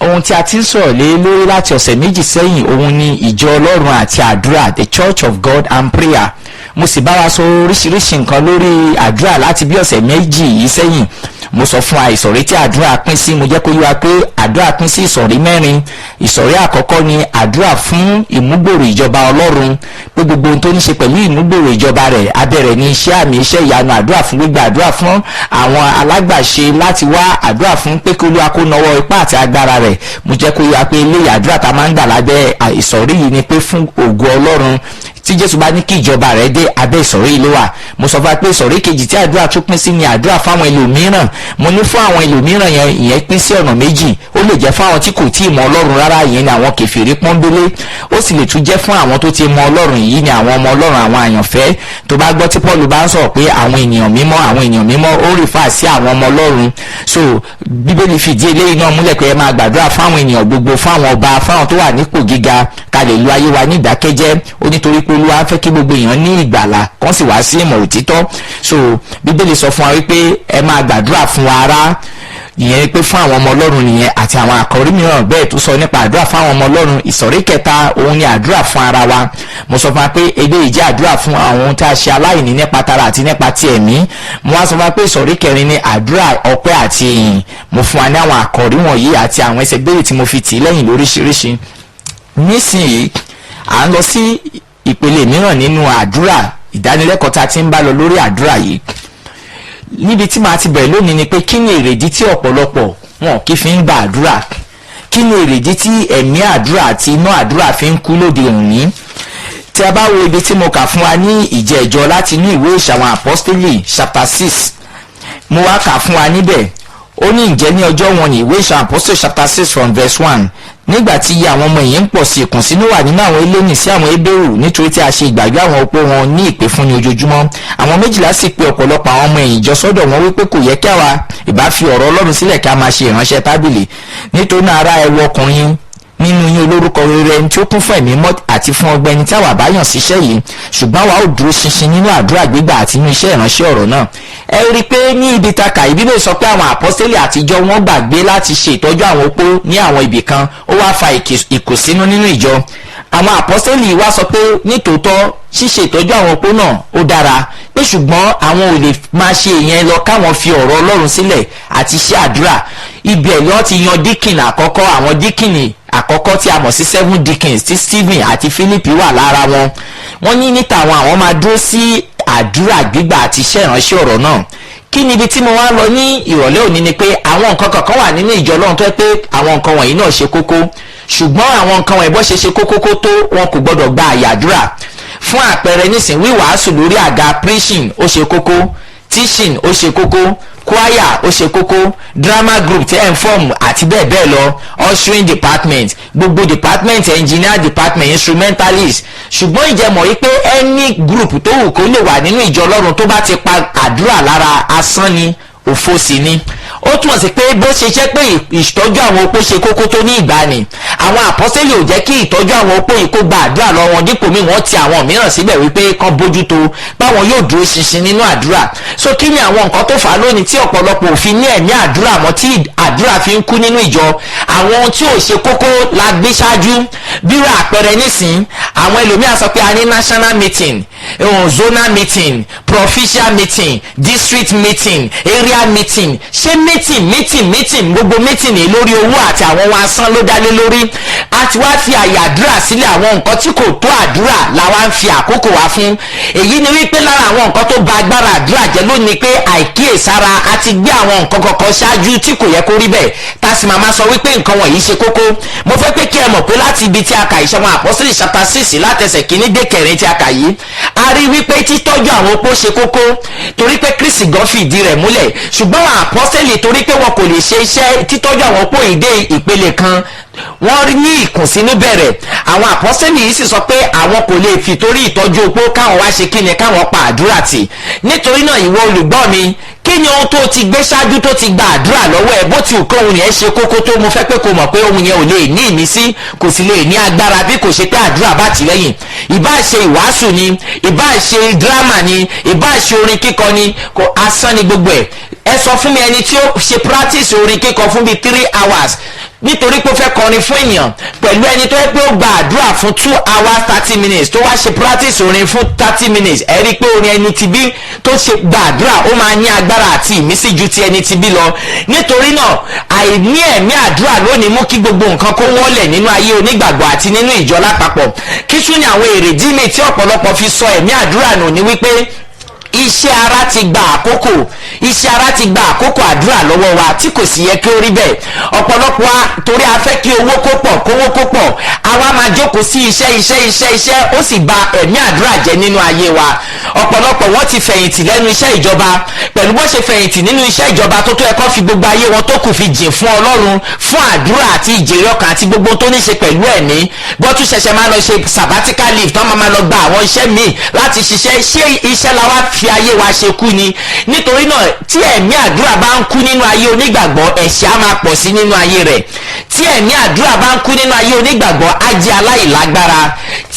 Ohun tí a ti ń sọ̀rọ̀ lé lórí láti ọ̀sẹ̀ 2 sẹ́yìn, òun ni ìjọ Ọlọ́run àti àdúrà, the Church of God and prayer. Mo sì bá wa sọ oríṣiríṣi nǹkan lórí àdúrà láti bí ọ̀sẹ̀ 2 yìí sẹ́yìn. Mo sọ fún wa ìsọ̀rí tí àdúrà pín sí. Mo jẹ́ kó yé wa pé àdúrà pín sí ìsọ̀rí 4. Ìsọ̀rí àkọ́kọ́ ni àdúrà fún ìmúgbòrò ìjọba Ọlọ́run, pé gbogbo ohun tó ní ṣe pẹ̀lú ìmúgbòrò ìjọba rẹ̀, abẹ́rẹ́ ní iṣẹ́ àmì, iṣẹ́ ìyanu, àdúrà fún gbígbà, àdúrà fún àwọn alágbàṣe láti wá, àdúrà fún pé kí Olúwa kó nawọ́ ipá àti agbára rẹ̀. Mo jẹ́ kó yé wa pé eléyìí àdúrà tá a máa ń gbà lábẹ́ ìsọ̀rí yìí ni pé fún ògo Ọlọ́run, tí Jésù bá ní kí ìjọba rẹ̀ dé, abẹ́ ìsọ̀rí yìí ló wà. Mo sọ fún wa pé ìsọ̀rí kejì tí àdúrà tún pín sí ni àdúrà fáwọn ẹlòmíràn. Mo ní fún àwọn ẹlòmíràn yẹn, ìyẹn pín sí ọ̀nà 2. Ó lè jẹ́ fún àwọn tí kò tí ì mọ Ọlọ́run rárá, ìyẹn ni àwọn kèfèrí pọ́nbélé. Ó sì lè tún jẹ́ fún àwọn tó ti mọ Ọlọ́run, yìí ni àwọn ọmọ Ọlọ́run, àwọn àyànfẹ́. Tó bá gbọ́ tí Paul bá ń sọ̀rọ̀ pé àwọn ènìyàn mímọ́, àwọn ènìyàn mímọ́, ó rìfà sí àwọn ọmọ Ọlọ́run. So Bíbélì fìdí eléyìí náà múlẹ̀ pé ẹ máa gbàdúrà fáwọn ènìyàn gbogbo, fáwọn ọba, fáwọn tó wà nípò gíga, ká lè lo ayé wa ní ìdákẹ́jẹ́. Ó nítorí pé Olúwa fẹ́ kí gbogbo èèyàn ní ìgbàlà kán sì wá sí ìmọ̀ òtítọ́. So Bíbélì sọ fún wa wípé ẹ máa gbàdúrà fún wa ará, ìyẹn pé fún àwọn ọmọ Ọlọ́run nìyẹn, àti àwọn àkọ́rí mìíràn bẹ́ẹ̀ tó sọ nípa àdúrà fún àwọn ọmọ Ọlọ́run. Ìsọ̀rí kẹta, òun ni àdúrà fún ara wa. Mo sọ fún wa pé eléyìí jẹ́ àdúrà fún àwọn ohun tí a ṣe aláìní nípa tara àti nípa ti ẹ̀mí. Mo wá sọ fún wa pé ìsọ̀rí kẹrin ni àdúrà ọpẹ́ àti ìyìn. Mo fún wa ní àwọn àkọ́rí wọ̀nyí àti àwọn ẹsẹ̀ gbèrè tí mo fi tì í lẹ́yìn lóríṣiríṣi. Nísìnyí, à ń lọ sí ìpele mìíràn nínú àdúrà, ìdánilẹ́kọ̀ọ́ tá a ti ń bá lọ lórí àdúrà yìí. Níbi tí màá ti bẹ̀rẹ̀ lónìí ni pé kí ni èrèdí tí ọ̀pọ̀lọpọ̀ wọn kì í fi ń gba àdúrà? Kí ni èrèdí tí ẹ̀mí àdúrà àti iná àdúrà fi ń kú lóde òní? Tí a bá wo ibi tí mo kà fún wa ní ìjẹ́jọ́ láti inú ìwé Ìṣàwọn Àpọ́stélì chapter 6, mo wá kà fún wa níbẹ̀. Ó ní, ǹjẹ́ ní ọjọ́ wọn ní, ìwé Ìṣàwọn Àpọ́stélì chapter 6 from verse 1, nígbà tí iye àwọn ọmọ yìí ń pọ̀ sí, ìkùnsínú wà nínú àwọn Hélénì sí àwọn Hébérù, nítorí tí a ṣe ìgbàgbé àwọn opó wọn ní ìpè fúnni ojoojúmọ́. Àwọn 12 sì pe ọ̀pọ̀lọpọ̀ àwọn ọmọ ẹ̀yìn jọ sọ́dọ̀ wọn wípé, kò yẹ kí àwa ìbá fi ọ̀rọ̀ Ọlọ́run sílẹ̀ kí a máa ṣe ìránṣẹ́ tábìlì. Nítorí náà ará, ẹ wo ọkùnrin nínú yín olórúkọ rere, ẹni tí ó kún fún ẹ̀mí mọ́ àti fún ọgbẹ́, ẹni tí àwa bá yàn síṣẹ́ yìí, ṣùgbọ́n àwa ó dúró ṣinṣin nínú àdúrà gbígbà àti nínú iṣẹ́ ìránṣẹ́ ọ̀rọ̀ náà. Ẹ rí i pé ní ibi taka ìbílẹ̀ sọ pé àwọn àpọ́sítélì àtijọ́, wọ́n gbàgbé láti ṣe ìtọ́jú àwọn opó ní àwọn ibì kan. Ó wá fa ìkùnsínú nínú ìjọ. Àwọn àpọ́sítélì wá sọ pé nítòótọ́, ṣíṣe ìtọ́jú àwọn opó náà ó dára, pé ṣùgbọ́n àwọn ò lè máa ṣe ìyẹn lọ káwọn fi ọ̀rọ̀ Ọlọ́run sílẹ̀ àti ṣe àdúrà. Ibẹ̀ ni wọ́n ti yan díkìn àkọ́kọ́, àwọn díkìnì àkọ́kọ́ tí a mọ̀ sí seven deacons, tí Stephen àti Philip wà lára wọn. Wọ́n ní níta àwọn máa dúró sí àdúrà gbígbà àti iṣẹ́ ìránṣẹ́ ọ̀rọ̀ náà. Kí ni ibi tí mo wá lọ ní ìrọ̀lẹ́ òní ni pé àwọn nǹkan kọ̀ọ̀kan wà nínú ìjọ Ọlọ́run tó yẹ pé àwọn nǹkan wọ̀nyí náà ṣe kókó, ṣùgbọ́n àwọn nǹkan wọ̀nyí, bó ṣe ṣe kókó kó tó, wọn kò gbọ́dọ̀ gba àyè àdúrà. Fún àpẹẹrẹ nísìn, wíwàásù lórí àga, preaching, ó ṣe kókó, teaching ó ṣe kókó, choir ó ṣe kókó, drama group tí ẹ̀ ń form àti bẹ́ẹ̀ bẹ́ẹ̀ lọ, ushering department, gbogbo department, engineer department, instrumentalist. Ṣùgbọ́n ìjẹ́mọ̀ yìí pé any group tó wù kó lè wà nínú ìjọ Ọlọ́run, tó bá ti pa àdúrà lára, asán ni, òfo sì ni. Ó túmọ̀ sí pé bó ṣe jẹ́ pé ìtọ́jú àwọn opó ṣe kókó tó ní ìgbàanì, àwọn àpọ́sẹ́lì ò jẹ́ kí ìtọ́jú àwọn opó yìí kó gba àdúrà lọ wọn. Dípò míì, wọ́n ti àwọn mìíràn síbẹ̀ wípé kán bójútó, báwọn yóò dúró ṣinṣin nínú àdúrà. So kí ni àwọn nǹkan tó fà á lónìí tí ọ̀pọ̀lọpọ̀ ò fi ní ẹ̀mí àdúrà mọ́, tí àdúrà fi ń kú nínú ìjọ? Àwọn ohun tí ò ṣe kókó la gbé ṣáájú. Bírò àpẹẹrẹ nísìn, àwọn ẹlòmíà sọ pé a ní national meeting, zonal meeting, provincial meeting, district meeting, area meeting. Ṣé meeting, meeting, meeting, gbogbo meeting ní lórí owó àti àwọn ohun asán ló dálé lórí. A ti wá fi àyè àdúrà sílẹ̀. Àwọn nǹkan tí kò tó àdúrà la wá ń fi àkókò wá fún. Èyí ni wípé lára àwọn nǹkan tó ba agbára àdúrà jẹ́ lónìí pé àìkíyèsára, a ti gbé àwọn nǹkan kọ̀ọ̀kan ṣáájú tí kò yẹ kó rí bẹ́ẹ̀, tá a sì máa sọ wípé nǹkan wọ̀nyí ṣe kókó. Mo fẹ́ pé kí ẹ mọ̀ pé láti ibi tí a kà, Ìṣe Àwọn Àpọ́sítélì chapter 6, látẹsẹ̀ 1 dé 4 tí a kà yìí, a rí wípé títọ́jú àwọn opó ṣe kókó, torí pé Kristi gan fìdí rẹ̀ múlẹ̀. Ṣùgbọ́n àwọn àpọ́sítélì, torí pé wọn kò lè ṣe iṣẹ́ títọ́jú àwọn opó yìí dé ìpele kan, wọ́n rí ní ìkùnsínú bẹ̀rẹ̀. Àwọn àpọ́sítélì yìí sì sọ pé àwọn kò lè fi torí ìtọ́jú opó káwọn wá ṣe kíni, káwọn pa àdúrà tì. Nítorí náà, ìwọ olùgbọ́ mi, kí ni ohun tó ti gbé ṣáájú tó ti gba àdúrà lọ́wọ́ ẹ? Bó ti wù kó ohun yẹn ṣe kókó tó, mo fẹ́ pé kó mọ̀ pé ohun yẹn ò lè ní ìmísí, kò sì lè ní agbára bí kò ṣe pé àdúrà bá tì lẹ́yìn. Ìbá ṣe ìwàásù ni, ìbá ṣe dírámà ni, ìbá ṣe orin kíkọ ni, kò asán ni gbogbo ẹ̀. Ẹ sọ fún mi, ẹni tí ó ṣe practice orin kíkọ fún bíi 3 hours. Nítorí pé ó fẹ́ kọrin fún èèyàn, pẹ̀lú ẹni tó yẹ pé ó gba àdúrà fún 2 hours 30 minutes, tó wá ṣe practice orin fún 30 minutes, ẹ rí i pé orin ẹni tí bí tó ṣe gba àdúrà, ó máa ní agbára àti ìmísí ju ti ẹni tí bí lọ. Nítorí náà, àìní ẹ̀mí àdúrà lónìí mú kí gbogbo nǹkan kó wọ́lẹ̀ nínú ayé onígbàgbọ́ àti nínú ìjọ lápapọ̀. Kí tún ní àwọn èrèdí mi tí ọ̀pọ̀lọpọ̀ fi sọ ẹ̀mí àdúrà nù ní wípé iṣẹ́ ara ti gba àkókò, iṣẹ́ ara ti gba àkókò àdúrà lọ́wọ́ wa, tí kò sì yẹ kí ó rí bẹ́ẹ̀. Ọ̀pọ̀lọpọ̀ wa, torí a fẹ́ kí owó kó pọ̀, kówó kó pọ̀, àwa máa jókòó sí iṣẹ́, iṣẹ́, iṣẹ́, iṣẹ́, ó sì ba ẹ̀mí àdúrà jẹ́ nínú ayé wa. Ọ̀pọ̀lọpọ̀ wọ́n ti fẹ̀yìntì lẹ́nu iṣẹ́ ìjọba. Pẹ̀lú bó ṣe fẹ̀yìntì nínú iṣẹ́ ìjọba tó ẹ̀kọ́ fi gbogbo ayé wọn tó kù fi jìn fún Ọlọ́run, fún àdúrà àti ìjèrè ọkàn àti gbogbo tó ní ṣe pẹ̀lú ẹ̀mí, bọ́tún ṣẹ̀ṣẹ̀ máa lọ ṣe sabbatical leave tán, máa lọ gba àwọn iṣẹ́ míì láti ṣiṣẹ́. Ṣé iṣẹ́ la wá fi ayé wa ṣe kú ni? Nítorí náà, tí ẹ̀mí àdúrà bá ń kú nínú ayé onígbàgbọ́, ẹ̀ṣẹ̀ á máa pọ̀ sí nínú ayé rẹ̀. Tí ẹ̀mí àdúrà bá ń kú nínú ayé onígbàgbọ́, á jẹ́ aláìlágbára.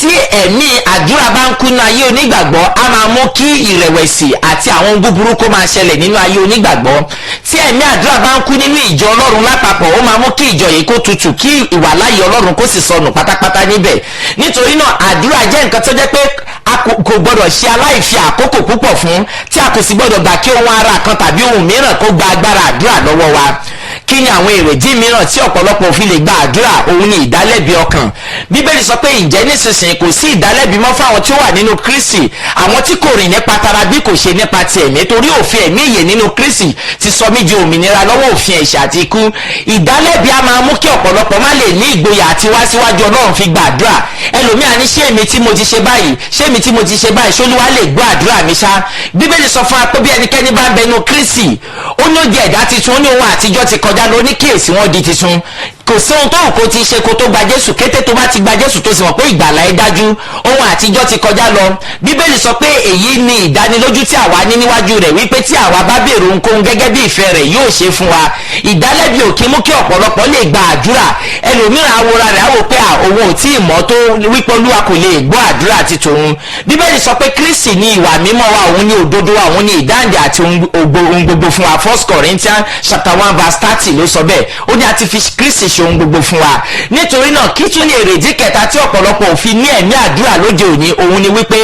Tí ẹ̀mí àdúrà bá ń kú nínú ayé onígbàgbọ́, á máa mú kí ìrẹ̀wẹ̀sì àti àwọn ohun búburú kó máa ṣẹlẹ̀ nínú ayé onígbàgbọ́. Tí ẹ̀mí àdúrà bá ń kú nínú ìjọ Ọlọ́run lápapọ̀, ó máa mú kí ìjọ yìí kó tutù, kí ìwàláyé Ọlọ́run kó sì sọnù pátápátá níbẹ̀. Nítorí náà, àdúrà jẹ́ nǹkan tó jẹ́ pé a kò gbọdọ̀ ṣe aláìfi àkókò púpọ̀ fún, tí a kò sì gbọdọ̀ gbà kí ohun ara kan tàbí ohun mìíràn kó gba agbára àdúrà lọ́wọ́ wa. Kí ni àwọn èrèdí mìíràn tí ọ̀pọ̀lọpọ̀ fi lè gba àdúrà? Òun ni ìdálẹ́bi ọkàn. Bíbélì sọ pé, "Ǹjẹ́ nísinsìnyí kò sí ìdálẹ́bi mọ́ fáwọn tí ó wà nínú Kristi, àwọn tí kò rìn nípa tara bí kò ṣe nípa ti ẹ̀mí, torí òfin ẹ̀mí ìyè nínú Kristi ti sọ mí di òmìnira lọ́wọ́ òfin ẹ̀ṣẹ̀ àti ikú." Ìdálẹ́bi a máa mú kí ọ̀pọ̀lọpọ̀ má lè ní ìgboyà àti wá síwájú Ọlọ́run fi gbàdúrà. Ẹlòmíà ní, "Ṣé èmi tí mo ti ṣe báyìí? Ṣé èmi tí mo ti ṣe báyìí? Ṣólúwa lè gbọ́ àdúrà mi ṣá?" Bíbélì sọ fún wa pé bí ẹnikẹ́ni bá ń bẹ nínú Kristi, ó ní ó di ẹ̀dá titun, ó ní ohun àtijọ́ ti kọjá lọ, ní kíyèsí, wọ́n di titun. Kò sí ohun tó kò ti ṣe kó tó gba Jésù. Kété tó bá ti gba Jésù, tó sì mọ̀ pé ìgbàlà ẹ dájú, ohun àtijọ́ ti kọjá lọ. Bíbélì sọ pé èyí ni ìdánilójú tí àwa ní níwájú rẹ̀, wípé tí àwa bá béèrè ohunkóhun gẹ́gẹ́ bí ìfẹ́ rẹ̀, yóò ṣe fún wa. Ìdálẹ́bi ò kí mú kí ọ̀pọ̀lọpọ̀ lè gba àdúrà. Ẹlòmíràn awora rẹ̀, á wò pé òun ò tí ì mọ́ tó, wípé Olúwa kò lè gbọ́ àdúrà ti tòun. Bíbélì sọ pé Kristi ní ìwà mímọ́ wa, òun ní òdodo wa, òun ní ìdáǹdè àti ohun gbogbo fún wa. First Corinthians chapter 1 verse 30 ló sọ bẹ́ẹ̀. Ó ní a ti fi Kristi ṣe ohun gbogbo fún wa. Nítorí náà, kí tún ní èrèdí kẹta tí ọ̀pọ̀lọpọ̀ ò fi ní ẹ̀mí àdúrà lóde òní? Òun ni wípé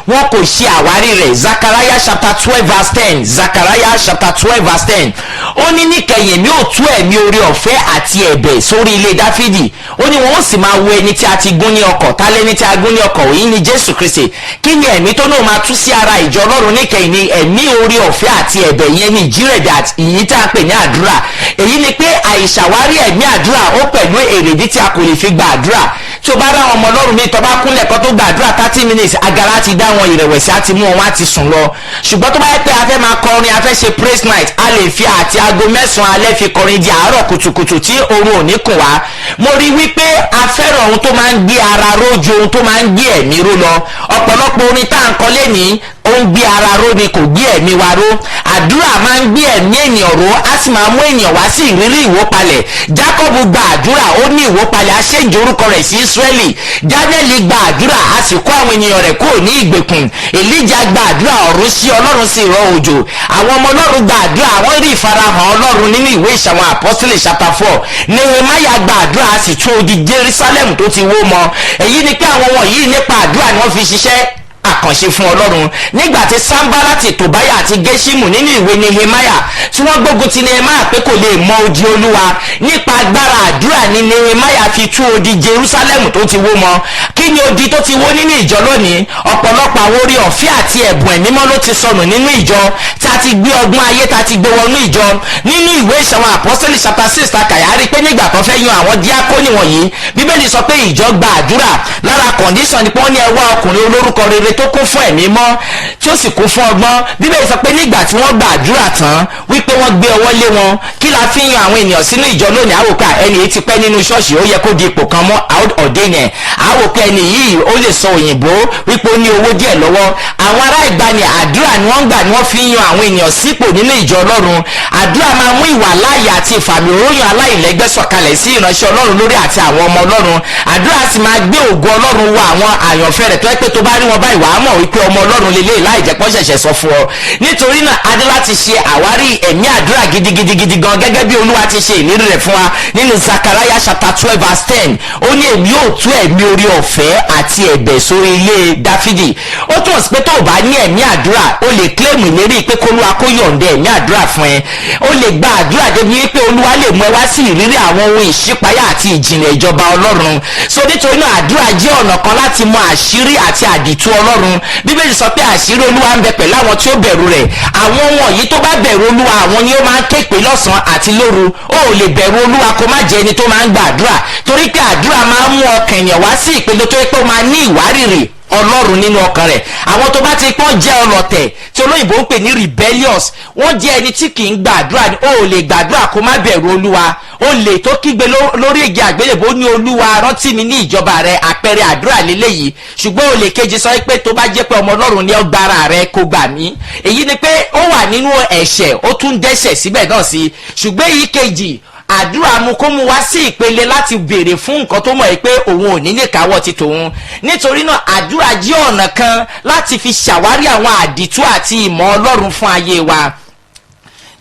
wọn kò ṣe àwárí rẹ̀. Zachariah chapter 12 verse 10, Zachariah chapter 12 verse 10, ó ní, "Níkẹyìn mi ò tú ẹ̀mí oore ọ̀fẹ́ àti ẹ̀bẹ̀ sórí ilé Dáfídì." Ó ní wọn ó sì máa wo ẹni tí a ti gún ní ọkọ̀. Tálẹ́ni tí a gún ní ọkọ̀? Èyí ni Jésù Kristi. Kí ni ẹ̀mí tó náà máa tú sí ara ìjọ Ọlọ́run níkẹyìn? Ni ẹ̀mí oore ọ̀fẹ́ àti ẹ̀bẹ̀. Yẹn ní ìjírẹ̀bẹ̀ àti ìyí tá a pè ní àdúrà. Èyí ni pé àìṣàwárí ẹ̀mí àdúrà, ó pẹ̀lú èrèdí tí a kò lè fi gba àdúrà. Tí o bá rá àwọn ọmọ Ọlọ́run mi tó bá kúnlẹ̀ kó tó gba àdúrà 30 minutes, agara ti dá wọn, ìrẹ̀wẹ̀sì á ti mú wọn, wọ́n á ti sùn lọ. Ṣùgbọ́n tó bá yẹ pé a fẹ́ máa kọrin, a fẹ́ ṣe praise night, a lè fi àti aago 9 alẹ́ fi kọrin di àárọ̀ kùtùkùtù tí oorun ò ní kùn wá. Mo rí wípé a fẹ́ràn ohun tó máa ń gbé ara ró ju ohun tó máa ń gbé ẹ̀mí ró lọ. Ọ̀pọ̀lọpọ̀ orin tá à ń kọ lénìí, ó ń gbé ara ró ni, kò gbé ẹ̀mí wa ró. Àdúrà máa ń gbé ẹ̀mí ènìyàn ró, á sì máa mú ènìyàn wá sí ìrírí ìwópalẹ̀. Jacob gba àdúrà, ó ní ìwópalẹ̀, á ṣèǹjẹ orúkọ rẹ̀ sí Israẹli. Daniel gba àdúrà, á sì kó àwọn ènìyàn rẹ̀ kúrò ní ìgbèkùn. Elijah gba àdúrà, ọ̀run sí, Ọlọ́run sì rọ òjò. Àwọn ọmọ Ọlọ́run gba àdúrà, àwọn rí ìfarahàn Ọlọ́run nínú ìwé Ìṣàwọn Apostles chapter 4. Nehemiah gba àdúrà, á sì tún odi Jerusalem tó ti wó mọ́. Èyí ni pé àwọn wọ̀nyí, nípa àdúrà ni wọ́n fi ṣiṣẹ́ àkànṣe fún Ọlọ́run. Nígbà tí Sanbalati, Tòbáyà àti Gẹ́ṣímù nínú ìwé Nehemiah, tí wọ́n gbógun ti Nehemiah pé kò lè mọ odi Olúwa, nípa agbára àdúrà ní Nehemiah fi tú odi Jerusalem tó ti wó mọ́. Kí ni odi tó ti wó nínú ìjọ lónìí? Ọ̀pọ̀lọpọ̀ àwọn oore ọ̀fẹ́ àti ẹ̀bùn ẹ̀mí mímọ́ ló ti sọnù nínú ìjọ, tí a ti gbé ọgbọ́n ayé, tá a ti gbé wọnú ìjọ. Nínú ìwé Ìṣàwọn Apọ́sítélì chapter 6 ta kàyà rí pé nígbà tó fẹ́ yan àwọn díákónì wọ̀nyí, Bíbélì sọ pé ìjọ gba àdúrà. Lára condition ni pé wọ́n ní, "Ẹ wá ọkùnrin olórúkọ rere, tó kún fún ẹ̀mí mọ́, tí ó sì kún fún ọgbọ́n." Bíbélì sọ pé nígbà tí wọ́n gba àdúrà tán, wípé wọ́n gbé ọwọ́ lé wọn. Kí la fi yan àwọn ènìyàn sínú ìjọ lónìí? Àwòkọ́ ẹni yìí ti pẹ́ nínú ṣọ́ọ̀ṣì, ó yẹ kó di ipò kan mọ́ ọ̀dẹ́ yẹn. Àwòkọ́ ẹni yìí, ó lè sọ òyìnbó, wípé ó ní owó díẹ̀ lọ́wọ́. Àwọn ará ìgbani, àdúrà ni wọ́n ń gbà ni wọ́n fi ń yan àwọn ènìyàn sípò nínú ìjọ Ọlọ́run. Àdúrà máa mú ìwà láàyè àti ìfàmì òróyìn aláìlẹ́gbẹ́ sọ̀kalẹ̀ sí ìránṣẹ́ Ọlọ́run lórí àti àwọn ọmọ Ọlọ́run. Àdúrà sì máa gbé ògo Ọlọ́run wọ àwọn àyànfẹ́ rẹ̀, tó yẹ pé tó bá rí wọn báyìí, wàá mọ̀ wípé ọmọ Ọlọ́run lélẹ̀ láì jẹ́ pọ́n ṣẹ̀ṣẹ̀ sọ fún ọ. Nítorí náà a ní láti ṣe àwárí ẹ̀mí àdúrà gidigidigidi gan, gẹ́gẹ́ bí Olúwa ti ṣe ìlérí rẹ̀ fún wa nínú Zachariah chapter 12 verse 10. Ó ní èmi yóò tú ẹ̀mí orí ọ̀fẹ́ àti ẹ̀bẹ̀ sórí ilé Dáfídì. Ó túmọ̀ sí pé tó o bá ní ẹ̀mí àdúrà, o lè kílèmù ìlérí pé k'Olúwa kó yọ̀ǹda ẹ̀mí àdúrà fún ẹ. O lè gba àdúrà débi wípé Olúwa lè mú ẹ wá sí ìrírí àwọn ohun ìṣípayá àti ìjìnlẹ̀ ìjọba Ọlọ́run. So nítorí náà àdúrà jẹ́ ọ̀nà kan láti mọ àṣírí àti àdìtú Ọlọ́run. Bíbélì sọ pé àṣírí Olúwa ń bẹ pẹ̀lú àwọn tí ó bẹ̀rù rẹ̀. Àwọn wọ̀nyí tó bá bẹ̀rù Olúwa, àwọn ni ó máa ń ké pè lọ́sàn-án àti lóru. O ò lè bẹ̀rù Olúwa kó má jẹ́ ẹni tó máa ń gba àdúrà, torí pé àdúrà máa ń mú ọkàn èèyàn wá sí ìpele tó yẹ pé ó máa ní ìwárìrì Ọlọ́run nínú ọkàn rẹ̀. Àwọn tó bá ti pọ́n jẹ́ ọlọ̀tẹ̀ tí olóyìnbó ń pè ní rebellious, wọ́n jẹ́ ẹni tí kì í gbàdúrà ni. Ó lè gbàdúrà kó má bẹ̀rù Olúwa. Ó lè tó kígbe lórí igi àgbélébùú, ní Olúwa rántí mi ní ìjọba rẹ, àpẹẹrẹ àdúrà lélẹ́yìí. Ṣùgbọ́n olè kejì sọ pé tó bá jẹ́ pé ọmọ Ọlọ́run ni ó gba ara rẹ kó gbà mí. Èyí ni pé ó wà nínú ẹ̀ṣẹ̀, ó tún dẹ́ṣẹ̀ síbẹ̀ náà sí. Ṣùgbọ́n èyí kejì, àdúrà mú kó mú wá sí ìpele láti béèrè fún nǹkan tó mọ̀ pé òun ò ní lè káwọ́ ti tòun. Nítorí náà àdúrà jẹ́ ọ̀nà kan láti fi ṣàwárí àwọn àdìtú àti ìmọ̀ Ọlọ́run fún ayé wa.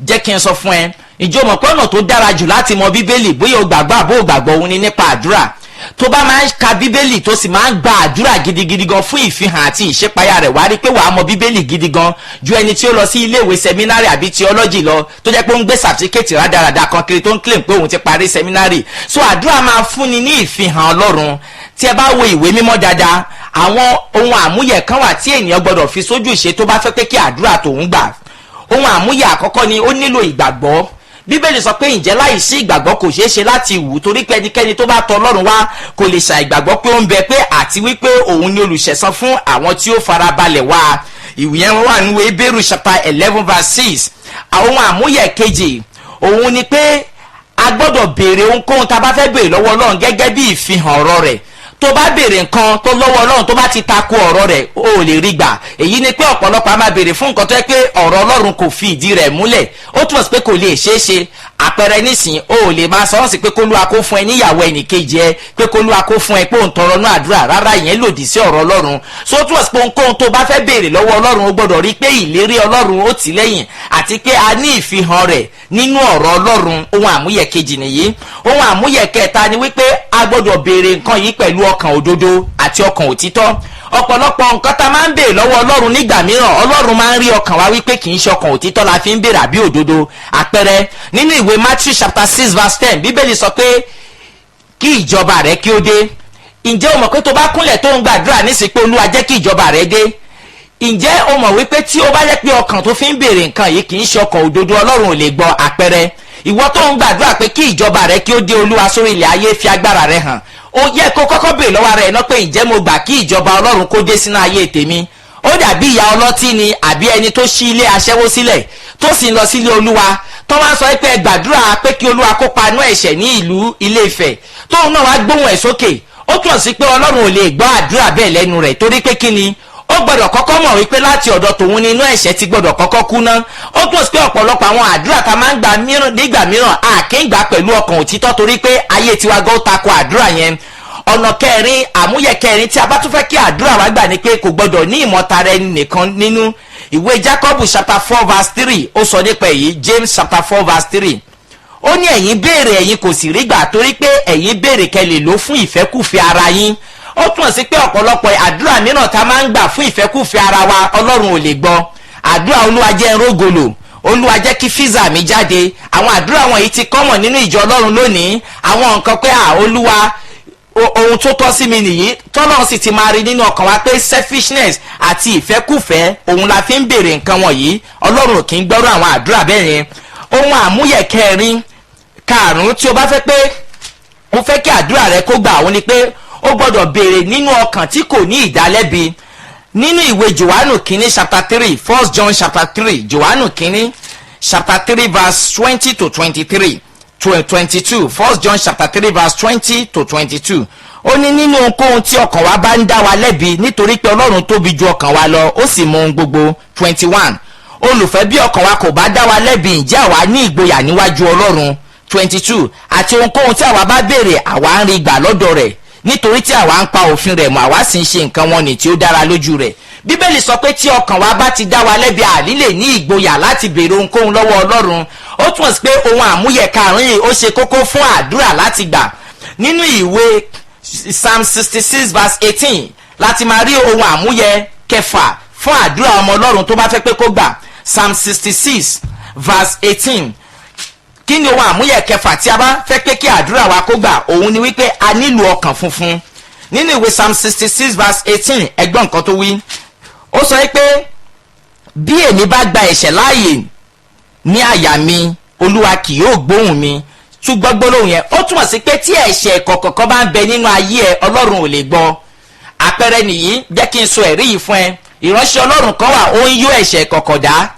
Jẹ́ kí n sọ fún ẹ, ìjọ mọ̀ pé ọ̀nà tó dára jù láti mọ Bíbélì, bóyá o gbàgbọ́ àbó o gbàgbọ́, òun ni nípa àdúrà. Tó bá máa ń ka Bíbélì, tó sì máa ń gba àdúrà gidigidi gan fún ìfihàn àti ìṣípayá rẹ̀, wá rí pé wàá mọ Bíbélì gidi gan ju ẹni tí ó lọ sí iléèwé seminary àbí theology lọ, tó jẹ́ pé ó ń gbé sàtífíkẹ́tì rádaràda kan kiri tó ń claim pé òun ti parí seminary. So àdúrà máa fúnni ní ìfihàn Ọlọ́run. Tí ẹ bá wo ìwé mímọ́ dáadáa, àwọn ohun àmúyẹ kan wà tí ènìyàn gbọdọ̀ fi sójú ìṣe tó bá fẹ́ pé kí àdúrà tòun gbà. Ohun àmúyẹ àkọ́kọ́ ni ó nílò ìgbàgbọ́. Bíbélì sọ pé ǹjẹ́ láì sí ìgbàgbọ́ kò ṣeé ṣe láti wù, torí pé ẹnikẹ́ni tó bá tọ̀ Ọlọ́run wá kò lè ṣàìgbàgbọ́ pé ó ń bẹ, pé àti wípé òun ni olùṣẹ̀san fún àwọn tí ó farabalẹ̀ wá. Ìwé yẹn wà nínú Hébérù chapter 11 verse 6. Àwọn àmúyẹ kejì òun ni pé a gbọ́dọ̀ béèrè ohunkóhun tá a bá fẹ́ béèrè lọ́wọ́ Ọlọ́run gẹ́gẹ́ bí ìfihàn ọ̀rọ̀ rẹ̀. Tó bá béèrè nǹkan tó lọ́wọ́ Ọlọ́run tó bá ti tako ọ̀rọ̀ rẹ̀, ó lè rí gbà. Èyí ni pé ọ̀pọ̀lọpọ̀ a máa béèrè fún nǹkan tó yẹ pé ọ̀rọ̀ Ọlọ́run kò fi ìdí rẹ̀ múlẹ̀, ó túmọ̀ sí pé kò lè ṣeé ṣe. Àpẹẹrẹ nísìn, ó lè máa sọ ọ́n sí pé k'Olúwa kó fún ẹ níyàwó ẹnìkejì ẹ, pé k'Olúwa kó fún ẹ, pé òun tọrọ ní àdúrà. Rárá, ìyẹn lòdì sí ọ̀rọ̀ Ọlọ́run. So ó túmọ̀ sí pé ohunkóhun tó bá fẹ́ béèrè lọ́wọ́ Ọlọ́run, ó gbọ́dọ̀ rí pé ìlérí Ọlọ́run ó tì lẹ́yìn àti pé a ní ìfihàn rẹ̀ nínú ọ̀rọ̀ Ọlọ́run. Ohun àmúyẹ kejì nìyí. Ohun àmúyẹ kẹta ni wípé a gbọ́dọ̀ béèrè nǹkan yìí pẹ̀lú ọkàn òdodo àti ọkàn òtítọ́. Ọ̀pọ̀lọpọ̀ nǹkan tá máa ń béèrè lọ́wọ́ Ọlọ́run nígbà mìíràn, Ọlọ́run máa ń rí ọkàn wa wípé kì í ṣe ọkàn òtítọ́ la fi ń béèrè àbí òdodo. Àpẹẹrẹ, nínú ìwé Matthew chapter 6 verse 10, Bíbélì sọ pé kí ìjọba rẹ kí ó dé. Ǹjẹ́ o mọ̀ pé tó bá kúnlẹ̀ tó ń gbàdúrà nísìnyí pé Olúwa jẹ́ kí ìjọba rẹ dé, ǹjẹ́ o mọ̀ wípé tí ó bá jẹ́ pé ọkàn tó fi ń béèrè nǹkan yìí kì í ṣe ọkàn òdodo, Ọlọ́run ò lè gbọ́? Àpẹẹrẹ, ìwọ tó ń gbàdúrà pé kí ìjọba rẹ kí ó dé, Olúwa, sórí ilẹ̀ ayé, fi agbára rẹ hàn, ó yẹ kó kọ́kọ́ béèrè lọ́wọ́ rẹ̀ náà pé ǹjẹ́ mo gbà kí ìjọba Ọlọ́run kó dé sínú ayé tèmi? Ó dàbí ìyá ọlọ́tí ni àbí ẹni tó ṣí ilé aṣẹ́wó sílẹ̀ tó sì ń lọ sílé Olúwa, tó wá ń sọ pé ẹ gbàdúrà pé kí Olúwa kó paná ẹ̀ṣẹ̀ ní ìlú Ilé Ifẹ̀, tóun náà wá gbóhùn ẹ̀ sókè. Ó túmọ̀ sí pé Ọlọ́run ò lè gbọ́ àdúrà bẹ́ẹ̀ lẹ́nu rẹ̀, torí pé kí ni? Ó gbọ́dọ̀ kọ́kọ́ mọ̀ wípé láti ọ̀dọ̀ tòun ni inú ẹ̀ṣẹ̀ ti gbọ́dọ̀ kọ́kọ́ kú ná. Ó túmọ̀ sí pé ọ̀pọ̀lọpọ̀ àwọn àdúrà tá máa ń gbà nígbà mìíràn, a kì í gbà pẹ̀lú ọkàn òtítọ́, torí pé ayé tiwa gan tako àdúrà yẹn. Ọ̀nà kẹrin, àmúyẹ kẹrin tí a bá tún fẹ́ kí àdúrà wa gbà ni pé kò gbọ́dọ̀ ní ìmọ̀tara ẹni nìkan nínú. Ìwé Jacob chapter 4 verse 3, ó sọ nípa èyí. James chapter 4 verse 3, ó ní ẹ̀yin béèrè, ẹ̀yin kò sì rí gbà, torí pé ẹ̀yin béèrè kẹ́ lè lò fún ìfẹ́kùfẹ́ ara yín. Ó túmọ̀ sí pé ọ̀pọ̀lọpọ̀ àdúrà mìíràn tá a máa ń gbà fún ìfẹ́kùfẹ́ ara wa, Ọlọ́run ò lè gbọ́. Àdúrà Olúwa jẹ́ n rógolo, Olúwa jẹ́ kí visa mi jáde, àwọn àdúrà wọ̀nyí ti common nínú ìjọ Ọlọ́run lónìí. Àwọn nǹkan pé à Olúwa, ohun tó tọ́ sí mi nìyí, tọ́lọ́run sì ti máa rí nínú ọkàn wa pé selfishness àti ìfẹ́kùfẹ́ òun la fi ń béèrè nǹkan wọ̀nyí. Ọlọ́run ò kì í gbọ́rọ̀ àwọn àdúrà bẹ́ẹ̀ yẹn. Ohun àmúyẹ kẹrin, karùn-ún tí o bá fẹ́ pé o fẹ́ kí àdúrà rẹ kó gbà, òun ni pé ó gbọ́dọ̀ béèrè nínú ọkàn tí kò ní ìdálẹ́bi. Nínú ìwé Johannu kínní chapter 3, First John chapter 3, Johannu kínní chapter 3 verse 20 to 23, 22, First John chapter 3 verse 20 to 22, ó ní nínú ohunkóhun tí ọkàn wa bá ń dá wa lẹ́bi, nítorí pé Ọlọ́run tóbi ju ọkàn wa lọ, ó sì mọ ohun gbogbo. 21, olùfẹ́, bí ọkàn wa kò bá dá wa lẹ́bi, ǹjẹ́ àwa ní ìgboyà níwájú Ọlọ́run? 22, àti ohunkóhun tí àwa bá béèrè, àwa ń rí gbà lọ́dọ̀ rẹ̀, nítorí tí àwa ń pa òfin rẹ̀ mọ́, àwa sì ń ṣe nǹkan wọn ní tí ó dára lójú rẹ̀. Bíbélì sọ pé tí ọkàn wa bá ti dá wa lẹ́bi, àní lè ní ìgboyà láti béèrè ohunkóhun lọ́wọ́ Ọlọ́run. Ó túmọ̀ sí pé ohun àmúyẹ karùn-ún yìí, ó ṣe kókó fún àdúrà láti gbà. Nínú ìwé Psalm 66 verse 18 láti máa rí ohun àmúyẹ kẹfà fún àdúrà ọmọ Ọlọ́run tó bá fẹ́ pé kó gbà. Psalm 66 verse 18. Kí ni ohun àmúyẹ kẹfà tí a bá fẹ́ pé kí àdúrà wa kó gbà? Òun ni wípé a nílò ọkàn funfun. Nínú ìwé Psalm 66 verse 18, ẹ gbọ́ nǹkan tó wí. Ó sọ pé, "Bí èmi bá gba ẹ̀ṣẹ̀ láàyè ní àyà mi, Olúwa kì yóò gbóhùn mi." Tún gbọ́ gbólóhùn yẹn. Ó túmọ̀ sí pé tí ẹ̀ṣẹ̀ kọ̀ọ̀kan bá ń bẹ nínú ayé ẹ, Ọlọ́run ò lè gbọ́. Àpẹẹrẹ nìyí, jẹ́ kí n sọ ẹ̀rí yìí fún ẹ. Ìránṣẹ́ Ọlọ́run kan wà, ó ń yó ẹ̀ṣẹ̀ kọ̀kọ̀ dá.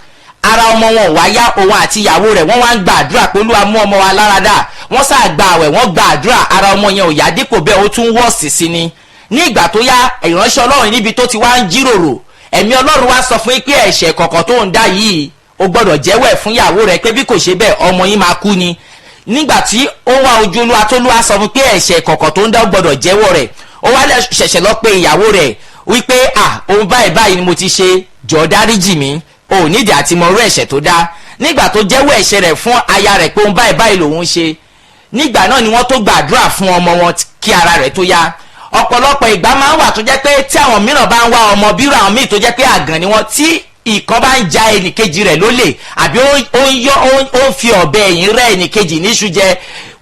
Ara ọmọ wọn ò wá yá. Òun àti ìyàwó rẹ̀, wọ́n wá ń gba àdúrà pé, "Olúwa, mú ọmọ wa lára dá." Wọ́n sáà gba àwẹ̀, wọ́n gba àdúrà, ara ọmọ yẹn ò yá. Dípò bẹ́ẹ̀, ó tún wọ́ọ̀sì sí ni. Ní ìgbà tó yá, ìránṣẹ́ Ọlọ́run níbi tó ti wá ń jíròrò, ẹ̀mí Ọlọ́run wá sọ fún yín pé ẹ̀ṣẹ̀ kọ̀kọ̀ tó ń dá yìí, o gbọ́dọ̀ jẹ́wọ́ ẹ̀ fún ìyàwó rẹ̀, pé bí kò ṣe bẹ́ẹ̀, ọmọ yín máa kú ni. Nígbà tí ó wá ojú Olúwa, tó Olúwa sọ fún pé ẹ̀ṣẹ̀ kọ̀kọ̀ tó ń dá, ó gbọ́dọ̀ jẹ́wọ́ rẹ̀, ó wá ṣẹ̀ṣẹ̀ lọ pé ìyàwó rẹ̀ wípé, "À, ohun báyìí báyìí ni mo ti ṣe, jọ̀ọ́ dáríjì mi." Ò nídìí àti mọ irú ẹ̀ṣẹ̀ tó dá. Nígbà tó jẹ́wọ́ ẹ̀ṣẹ̀ rẹ̀ fún aya rẹ̀ pé ohun báyìí báyìí lòun ṣe, nígbà náà ni wọ́n tó gbàdúrà fún ọmọ wọn kí ara rẹ̀ tó yá. Ọ̀pọ̀lọpọ̀ ìgbà máa ń wà tó jẹ́ pé tí àwọn mìíràn bá ń wá ọmọ bírò, àwọn míì tó jẹ́ pé àgàn ni wọ́n, tí ìkan bá ń ja ẹnìkejì rẹ̀ lólè, àbí ó ń yọ, ó ń fi ọ̀bẹ ẹ̀yìn rẹ́ ẹnìkejì níṣu jẹ,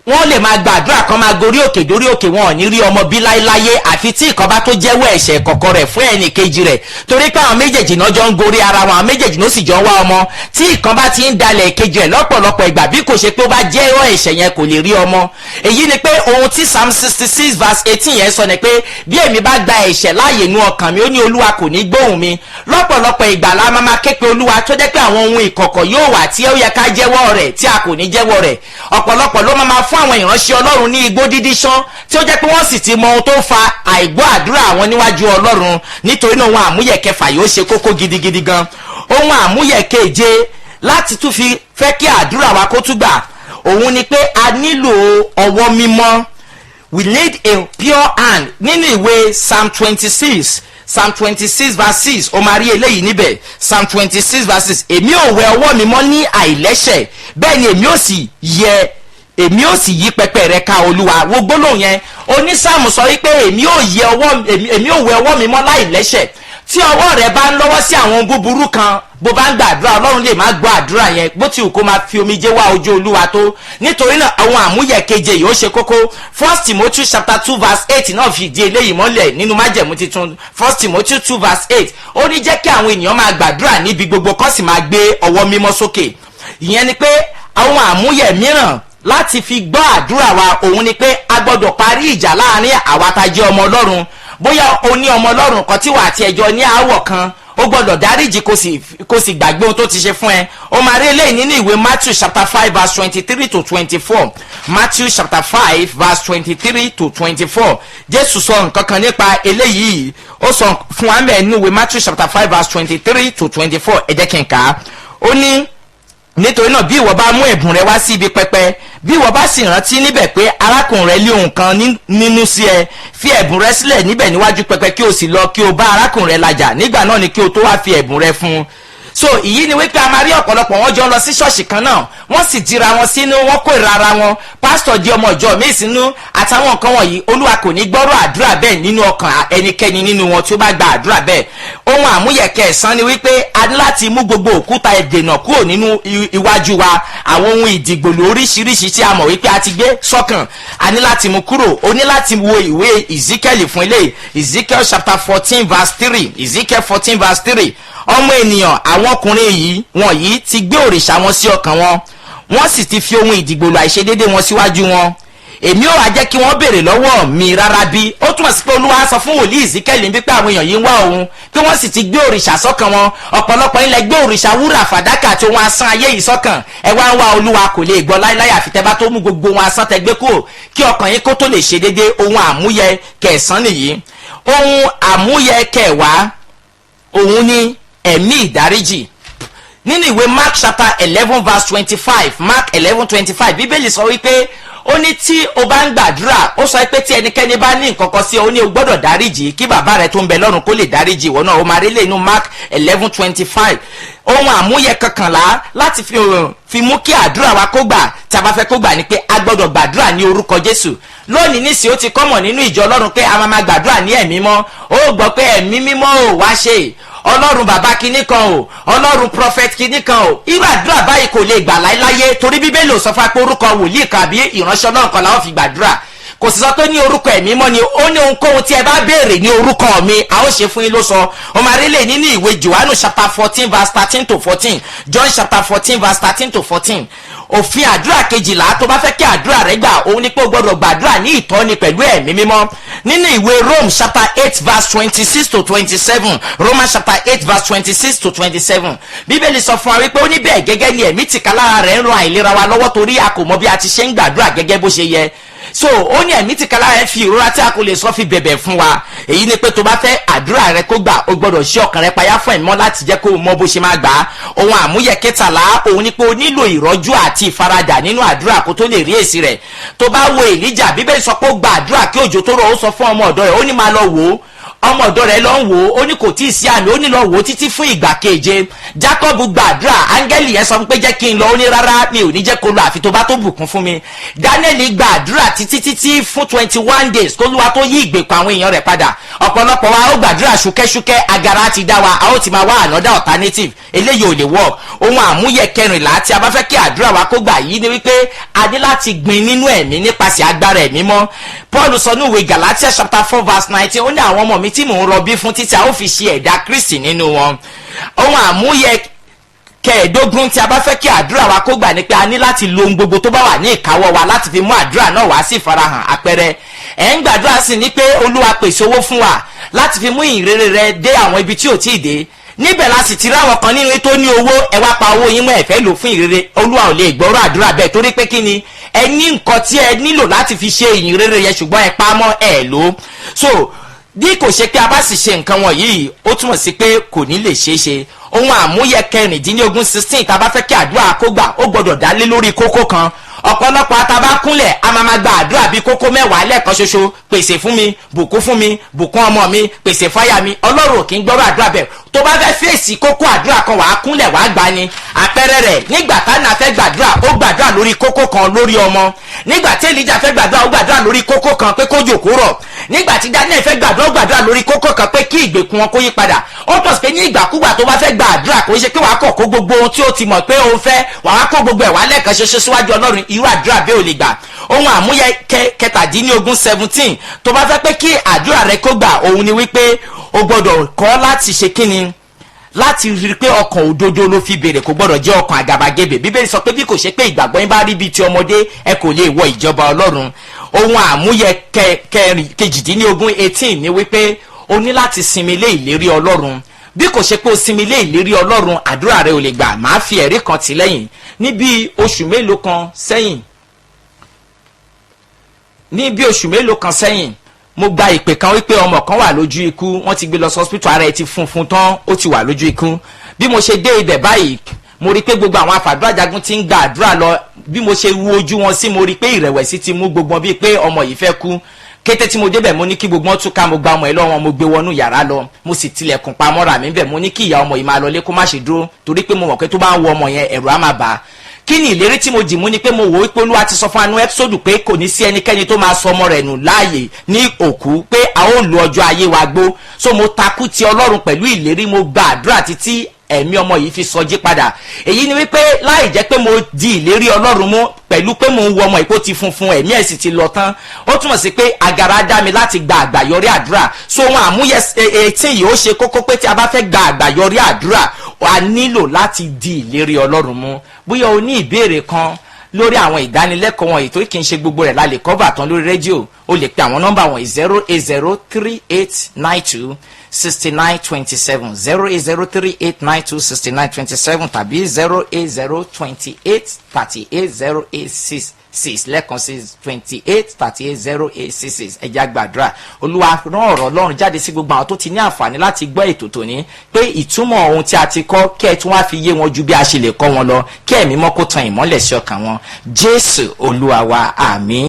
wọ́n lè máa gbàdúrà kan, máa gorí òkè dórí òkè, wọn ò ní rí ọmọ bí láéláyé, àfi tí ìkan bá tó jẹ́wọ́ ẹ̀ṣẹ̀ kọ̀kọ̀ rẹ̀ fún ẹnìkejì rẹ̀. Torí pé àwọn méjèèjì náà jọ ń gorí ara wọn, àwọn méjèèjì ló sì jọ ń wá ọmọ. Tí ìkan bá ti ń dalẹ̀ ìkejì rẹ̀ lọ́pọ̀lọpọ̀ ìgbà, bí kò ṣe pé ó bá jẹ́wọ́ ẹ̀ṣẹ̀ yẹn, kò lè rí ọmọ. Èyí ni pé ohun tí Psalm 66 verse 18 yẹn sọ ni pé bí èmi bá gba ẹ̀ṣẹ̀ láàyè inú ọkàn mi, ó ní Olúwa kò ní gbóhùn mi. Lọ́pọ̀lọpọ̀ ìgbà la máa ké pe Olúwa, tó jẹ́ pé àwọn ohun ìkọ̀kọ̀ yóò wà tí ó yẹ ká jẹ́wọ́ rẹ̀ tí a kò ní jẹ́wọ́ rẹ̀. Ọ̀pọ̀lọpọ̀ ló máa fún àwọn ìránṣẹ́ Ọlọ́run ní igbó dídí ṣán, tí ó jẹ́ pé wọ́n sì ti mọ ohun tó fa àìgbọ́ àdúrà àwọn níwájú Ọlọ́run. Nítorí náà, ohun àmúyẹ kẹfà yóò ṣe kókó gidigidi gan. Ohun àmúyẹ keje láti tún fi fẹ́ kí àdúrà wa kó tún gbà, òun ni pé a nílò ọwọ́ mímọ́. We need a pure hand. Nínú ìwé Psalm 26, Psalm 26 verse 6, o máa rí eléyìí níbẹ̀. Psalm 26 verse 6: "Èmi ò wẹ ọwọ́ mi mọ́ ní àìlẹ́ṣẹ̀, bẹ́ẹ̀ ni èmi ò sì yí pẹpẹ rẹ ká, Olúwa." Wo gbólóhùn yẹn. Onísàmù sọ wípé èmi ò wẹ ọwọ́ mi mọ́ láìlẹ́ṣẹ̀. Tí ọwọ́ rẹ bá ń lọ́wọ́ sí àwọn ohun búburú kan, bó bá ń gbàdúrà, Ọlọ́run lè má gbọ́ àdúrà yẹn, bó ti wù kó máa fi omijé wá ojú Olúwa tó. Nítorí náà, àwọn àmúyẹ keje yìí, ó ṣe kókó. First Timothy chapter 2 verse 8 náà fìdí eléyìí mọ́lẹ̀ nínú Májẹ̀mú Titun. First Timothy 2 verse 8, ó ní, "Jẹ́ kí àwọn ènìyàn máa gbàdúrà níbi gbogbo, kó sì máa gbé ọwọ́ mímọ́ sókè." Ìyẹn ni pé àwọn àmúyẹ mìíràn láti fi gbọ́ àdúrà wa, òun ni pé a gbọ́dọ̀ parí ìjà láàrin àwa tá a jẹ́ ọmọ Ọlọ́run. Bóyá o ní ọmọ Ọlọ́run kan tí wà àti ẹjọ́ ní aáwọ̀ kan, ó gbọ́dọ̀ dáríjì, kó sì gbàgbé ohun tó ti ṣe fún ẹ. Ó máa rí eléyìí nínú ìwé Matthew chapter 5 verse 23 to 24. Matthew chapter 5 verse 23 to 24. Jésù sọ nǹkan kan nípa eléyìí. Ó sọ fún wa mẹ́ẹ̀ nínú ìwé Matthew chapter 5 verse 23 to 24. Ẹ jẹ́ kí n kà á. Ó ní, "Nítorí náà, bí ìwọ bá mú ẹ̀bùn rẹ wá sí ibi pẹpẹ, bí ìwọ bá sì rántí níbẹ̀ pé arákùnrin rẹ lé ohun kan nínú sí ẹ, fi ẹ̀bùn rẹ sílẹ̀ níbẹ̀ níwájú pẹpẹ, kí o sì lọ, kí o bá arákùnrin rẹ làjà. Nígbà náà ni kí o tó wá fi ẹ̀bùn rẹ fún un." So ìyí ni wípé a máa rí ọ̀pọ̀lọpọ̀, wọn jọ ń lọ sí ṣọ́ọ̀ṣì kan náà, wọ́n sì dira wọn sínú, wọ́n kórìíra ara wọn. Pásítọ̀ di ọmọ ìjọ míì sínú àtàwọn nǹkan wọ̀nyí. Olúwa kò ní gbọ́rọ̀ àdúrà bẹ́ẹ̀ nínú ọkàn ẹnikẹ́ni nínú wọn tí ó bá gba àdúrà bẹ́ẹ̀. Ohun àmúyẹ kẹsàn-án ni wípé a ní láti mú gbogbo òkúta ìdènà kúrò nínú iwájú wa. Àwọn ohun ìdìgbòlù oríṣiríṣi tí a mọ̀ wípé a ti gbé sọ́kàn, a ní láti mú kúrò. O ní láti wo ìwé Ezekiel fún eléyìí. Ezekiel chapter 14 verse 3. Ezekiel 14 verse 3: "Ọmọ ènìyàn, àwọn ọkùnrin yìí wọ̀nyí ti gbé òrìṣà wọn sí ọkàn wọn, wọ́n sì ti fi ohun ìdìgbòlù àìṣedédé wọn síwájú wọn. Èmi ò wá jẹ́ kí wọ́n béèrè lọ́wọ́ mi rárá bí?" Ó túmọ̀ sí pé Olúwa sọ fún wòlíì Ezekiel bí pé àwọn èèyàn yìí ń wá òun, pé wọ́n sì ti gbé òrìṣà sọ́kàn wọn. Ọ̀pọ̀lọpọ̀ ilẹ̀ gbé òrìṣà wúrà, fàdákà àti ohun asán ayé yìí sọ́kàn. Ẹ wá ń wá Olúwa, kò lè gbọ́ láíláí, àfi tẹ́ bá tó mú gbogbo ohun asán tẹ́ gbé kúrò, kí ọkàn yín kó tó lè ṣe déédéé. Ohun àmúyẹ kẹsàn-án nìyí. Ohun àmúyẹ kẹwàá, òun ni ẹ̀mí ìdáríjì. Nínú ìwé Mark chapter 11 verse 25, Mark 11:25, Bíbélì sọ wípé Ó ní tí o bá ń gbàdúrà, ó sọ pé tí ẹnikẹ́ni bá ní nǹkan kan sí ọ, ó ní o gbọ́dọ̀ dáríjì kí bàbá rẹ tó ń bẹ lọ́run kó lè dáríjì ìwọ náà. Ó máa rí lè inú Mark 11:25. Ohun àmúyẹ 11 láti fi mú kí àdúrà wa kó gbà, tí a bá fẹ́ kó gbà, ni pé a gbọ́dọ̀ gbàdúrà ní orúkọ Jésù. Lónìí nísìnyí, ó ti kọ́mọ̀ nínú ìjọ Ọlọ́run pé a máa ma gbàdúrà ní ẹ̀mí mọ́. Ó gbọ́ pé ẹ̀mí mímọ́ ò wá ṣe, Ọlọ́run bàbá kinní kan o, Ọlọ́run prophet kinní kan o. Irú àdúrà báyìí kò lè gbà láéláyé, torí Bíbélì ò sọ fún wa pé orúkọ wòlíì kan àbí ìránṣẹ́ Ọlọ́run kan làwọn fi gbàdúrà. Kò sì sọ pé ní orúkọ ẹ̀mí mọ́ ni. Ó ní ohunkóhun tí ẹ bá béèrè ní orúkọ mi, a ó ṣe fún yín, ló sọ. Ọmọ arílẹ̀ nínú ìwé Johannu chapter 14 verse 13 to 14, John chapter 14 verse 13 to 14. Òfin àdúrà 12, tó bá fẹ́ kí àdúrà rẹ gbà, òun ni pé o gbọ́dọ̀ gbàdúrà ní ìtọ́ni pẹ̀lú ẹ̀mí mímọ́. Nínú ìwé Rome chapter 8 verse 26 to 27, Romans chapter 8 verse 26 to 27, Bíbélì sọ fún wa wípé ó ní bẹ́ẹ̀ gẹ́gẹ́ ni ẹ̀mí tìkálára rẹ̀ ń ran àìlera wa lọ́wọ́, torí a kò mọ bí a ti ṣe ń gbàdúrà gẹ́gẹ́ bó ṣe yẹ. So ó ní ẹ̀mí tìkálára rẹ̀ fi ìrora tí a kò lè sọ fi bẹ̀bẹ̀ fún wa. Èyí ni pé tó bá fẹ́ àdúrà rẹ kó gbà, o gbọ́dọ̀ ṣí ọkàn rẹ payá fún ẹ̀mí mọ́ láti jẹ́ kó o mọ bó ṣe máa gbà á. Ohun àmúyẹ 13, òun ni pé o nílò ìrọ́jú àti ìfaradà nínú àdúrà kó tó lè rí èsì rẹ̀. Tó bá wo Èlíjà, Bíbélì sọ pé ó gba àdúrà kí òjò tó rọ̀. Ó sọ fún ọmọ ọ̀dọ̀ rẹ̀, ó ní máa lọ wò ó. Ọmọ ọ̀dọ̀ rẹ̀ lọ ń wò ó, ó ní kò tí ì sí àmì. Ó ní lọ wò ó títí fún ìgbà keje. Jacob gbàdúrà, áńgẹ́lì yẹn sọ fún pé jẹ́ kí n lọ, ó ní rárá, mi ò ní jẹ́ kó lọ àfi tó bá tó bùkún fún mi. Daniel gbàdúrà títí títí fún 21 days kólúwa tó yí ìgbèkùn àwọn èèyàn rẹ̀ padà. Ọ̀pọ̀lọpọ̀ wa ó gbàdúrà ṣúkẹ́ṣúkẹ́, agara ti dá wa, a ó ti máa wá another alternative. Eléyìí ò lè work. Ohun àmúyẹ 14 tí a bá fẹ́ kí àdúrà wa kó gbà yìí ni wípé a ní láti gbin nínú ẹ̀mí nípasẹ̀ agbára ẹ̀mí mọ́. Paul sọ ní ìwé Galatia chapter 4 verse 19, ó ní àwọn ọmọ mi tí mò ń rọbí fún títí a ó fi ṣe ẹ̀dá Kristi nínú wọn. Ohun àmúyẹ 15 tí a bá fẹ́ kí àdúrà wa kó gbà ni pé a ní láti lo ohun gbogbo tó bá wà ní ìkáwọ́ wa láti fi mú àdúrà náà wá sí ìfarahàn. Àpẹẹrẹ, ẹ̀ ń gbàdúrà sí ni pé Olúwa, pèsè owó fún wa láti fi mú ìrere rẹ dé àwọn ibi tí ò tí ì dé. Níbẹ̀ la sì ti ráwọn kan nínú tó ní owó, ẹ wá pa owó yín mọ́, ẹ fẹ́ lò fún ìrere. Olúwa ò lè gbọ́rọ̀ àdúrà bẹ́ẹ̀, torí pé kí ni? Ẹ ní nǹkan tí ẹ nílò láti fi ṣe ìyìnrere yẹn, ṣùgbọ́n ẹ pa mọ́, ẹ lò ó. So bí kò ṣe pé a bá sì ṣe nǹkan wọ̀nyí, ó túmọ̀ sí pé kò ní lè ṣeé ṣe. Ohun àmúyẹ 16, 16, tá a bá fẹ́ kí àdúrà kó gbà, ó gbọ́dọ̀ dálé lórí kókó kan. Ọ̀pọ̀lọpọ̀ àtàbá kúnlẹ̀, a máa ma gba àdúrà bíi kókó 10 lẹ́ẹ̀kan ṣoṣo: pèsè fún mi, bùkún fún mi, bùkún ọmọ mi, pèsè fáyà mi. Ọlọ́run ò kí ń gbọ́rọ̀ àdúrà bẹ́ẹ̀. Tó bá fẹ́ fèsì kókó àdúrà kan, wàá kúnlẹ̀, wàá gbà ni. Àpẹẹrẹ rẹ̀, nígbà tánà fẹ́ gbàdúrà, ó gbàdúrà lórí kókó kan, lórí ọmọ. Nígbà tí Èlíjà fẹ́ gbàdúrà, ó gbàdúrà lórí kókó kan pé kójò kó rọ̀. Nígbà tí Daniel fẹ́ gbàdúrà, ó gbàdúrà lórí kókó kan pé kí ìgbèkùn wọn kó yí padà. Ó pọ̀ sí pé ní ìgbàkúgbà tó bá fẹ́ gba àdúrà, kò ṣe pé wàá kọ̀ kó gbogbo ohun tí ó ti mọ̀ pé òun fẹ́, wàá kó gbogbo ẹ̀ wá lẹ́ẹ̀kan ṣoṣo síwájú Ọlọ́run. Irú àdúrà bẹ́ẹ̀ ò lè gbà. Ohun àmúyẹ 17, 17, tó bá fẹ́ pé kí àdúrà rẹ kó gbà, òun ni wípé o gbọ́dọ̀ kọ́ láti ṣe kíni? Láti rí i pé ọkàn òdodo ló fi béèrè, kò gbọ́dọ̀ jẹ́ ọkàn àgàbàgebè. Bíbélì sọ pé bí kò ṣe pé ìgbàgbọ́ yín bá rí bíi ti ọmọdé, ẹ kò lè wọ ìjọba Ọlọ́run. Ohun àmúyẹ 18, 18 ni wípé o ní láti sinmi lé ìlérí Ọlọ́run. Bí kò ṣe pé o sinmi lé ìlérí Ọlọ́run, àdúrà rẹ ò lè gbà. Máa fi ẹ̀rí kan tì lẹ́yìn. Ní oṣù mélòó kan sẹ́yìn, ní bí oṣù mélòó kan sẹ́yìn, mo gba ìpè kan wípé ọmọ kan wà lójú ikú. Wọ́n ti gbé lọ hospital, ara ẹ̀ ti funfun tán, ó ti wà lójú ikú. Bí mo ṣe dé ibẹ̀ báyìí, mo rí i pé gbogbo àwọn àfàdúrà jagun ti ń gba àdúrà lọ. Bí mo ṣe wu ojú wọn sí, mo rí i pé ìrẹ̀wẹ̀sì ti mú gbogbo wọn, bíi pé ọmọ yìí fẹ́ kú. Kété tí mo débẹ̀, mo ní kí gbogbo wọn túká. Mo gba ọmọ yìí lọ́wọ́, mo gbé wọnú yàrá lọ, mo sì tilẹ̀kùn pamọ́ra mi bẹ̀. Mo ní kí ìyá ọmọ yìí máa lọlé, kó má ṣe dúró, torí pé mo mọ̀ pé tó bá ń wo ọmọ yẹn, ẹ̀rù á máa bà á. Kí ni ìlérí tí mo dì mú? Ni pé mo wò ó pé Olúwa ti sọ fún anú ẹ́písòdù pé kò ní sí ẹnikẹ́ni tó máa sọ ọmọ rẹ̀ nù láàyè ní òkú, pé a ó lo ọjọ́ ayé wa gbó. So mo takú ti Ọlọ́run pẹ̀lú ìlérí, mo gba àdúrà títí ẹ̀mí ọmọ yìí fi sọjí padà. Èyí ni wípé láì jẹ́ pé mo di ìlérí Ọlọ́run mú, pẹ̀lú pé mo ń wo ọmọ ìpó ti funfun, ẹ̀mí ẹ̀ sì ti lọ tán, ó túmọ̀ sí pé agara dá mi láti gba àgbàyọrí àdúrà. So ohun àmúyẹ 18 yìí, ó ṣe kókó pé tí a bá fẹ́ gba àgbàyọrí àdúrà, a nílò láti di ìlérí Ọlọ́run mú. Bóyá o ní ìbéèrè kan lórí àwọn ìdánilẹ́kọ̀ọ́ wọ̀nyí, torí kì í ṣe gbogbo rẹ̀ la lè cover tán lórí rédíò, o lè pe àwọn nọ́mbà wọ̀nyí: 0803892 69 27, 08038926927 tàbí 08028380866. Lẹ́ẹ̀kan sí, 28380866. Ẹ jẹ́ á gbàdúrà. Olúwa, rán ọ̀rọ̀ Ọlọ́run jáde sí gbogbo àwọn tó ti ní àǹfààní láti gbọ́ ètò tòní, pé ìtumọ̀ ohun tí a ti kọ́, kí ẹ tún wá fi yé wọn ju bí a ṣe lè kọ́ wọn lọ, kí Ẹ̀mí Mímọ́ kó tan ìmọ́lẹ̀ sí ọkàn wọn. Jésù Olúwa wa, àmín.